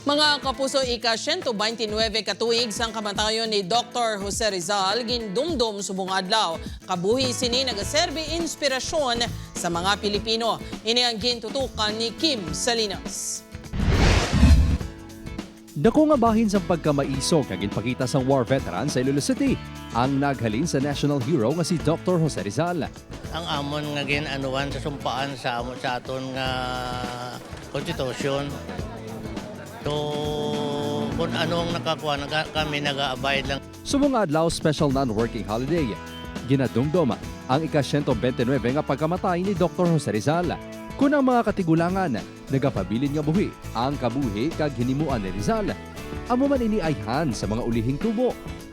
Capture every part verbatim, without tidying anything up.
Mga kapuso, ika siyento baynte nuwebe ka tuig sang kamatayon ni Doktor Jose Rizal gindumdom subong adlaw. Kabuhi sini nagaserbi inspirasyon sa mga Pilipino. Ini ang gintutukan ni Kim Salinas. Dako nga bahin sang pagkamaiso nga ginpakita sang war veteran sa Iloilo City ang naghalin sa national hero nga si Doktor Jose Rizal. Ang amon nga gin-anuhan sa sumpaan sa amo, sa aton nga konstitusyon. So, kung ano ang nakakuha, naga-, kami nag-a-abide lang. Subong nga adlaw, special non-working holiday. Ginadumdom ang ika siyento baynte nuwebe nga pagkamatay ni Doktor Jose Rizal. Kun ang mga katigulangan nagapabilin nga buhi ang kabuhi kag hinimuan ni Rizal, amo man ini ayhan sa mga ulihing tubo.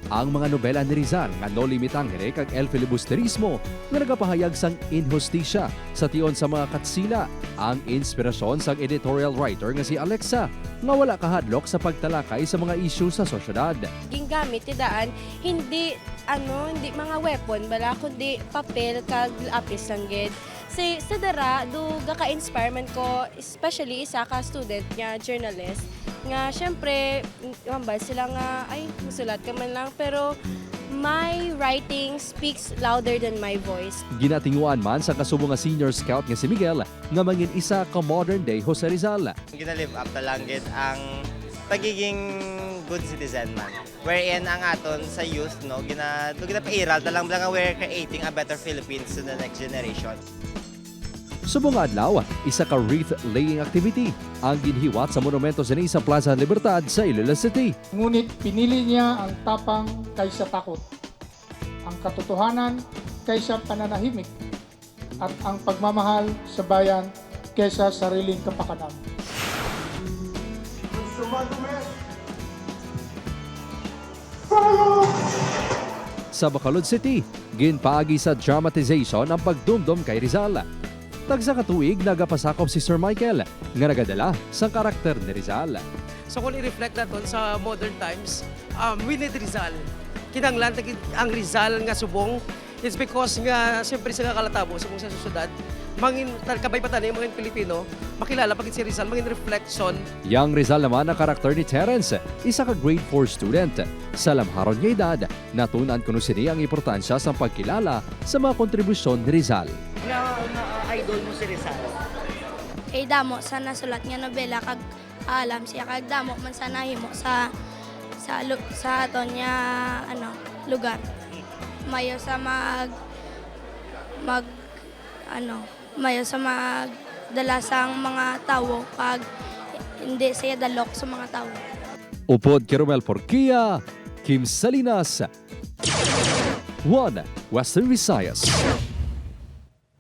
Ang mga nobela ni Rizal nga No Limitangere kag El Filibusterismo nga nagapahayag sang inhustisya sa tion sa mga Katsila, ang inspirasyon sang editorial writer nga si Alexa, nga wala kahadlok sa pagtalakay sa mga isyu sa sosyedad. Gingamit ti daan, hindi, ano, hindi mga weapon bala, kundi papel kag lapis lang gid. Si, sa dara, do gaka-inspire man ko, especially isa ka student nga journalist, nga syempre, hambal sila nga, "Ay, musulat ka man lang," pero my writing speaks louder than my voice. Ginatinguan man sa kasubong nga senior scout nga si Miguel nga mangin isa ka modern-day Jose Rizal. Gina-live up na lang gid ang pagiging good citizen man. Wherein ang aton sa youth, no, gina-, do ginapairal na lang nga we're creating a better Philippines to the next generation. Subong nga adlaw, isa ka wreath-laying activity ang ginhiwat sa monumento sini sa Plaza Libertad sa Iloilo City. Ngunit pinili niya ang tapang kaysa takot, ang katotohanan kaysa pananahimik, at ang pagmamahal sa bayan kaysa sariling kapakanan. Sa Bacolod City, ginpaagi sa dramatization ang pagdumdom kay Rizal. Tagsa ka tuig nagapasakop si Sir Michael nga nagadala sang karakter ni Rizal. So, kung i-reflect naton sa modern times, um, we need Rizal. Kinahanglan ta gid ang Rizal nga subong. It's because nga, siyempre, sa kalatabo sa mong sa sosyedad, mangin, ta-, kabay pa tani, mangin Pilipino, makilala pa gid si Rizal, mangin reflection. Yang Rizal naman ang karakter ni Terence, isa ka grade four student. Sa lamharon nga edad, natun-an kuno sini ang importansya sang pagkilala sa mga kontribusyon ni Rizal. Nga, nga, ah, idol mo si Rizal? Kay damo sa nasulat nga nobela kag alam siya kag damo man sa nahimo sa, sa lu-, sa aton nga, ano, lugar. Mayo sa mag, mag, ano, mayo sa magdala sang mga tawo kag hindi siya dalok sa mga tawo. Upod kay Romel Porquia, Kim Salinas, One Western Visayas.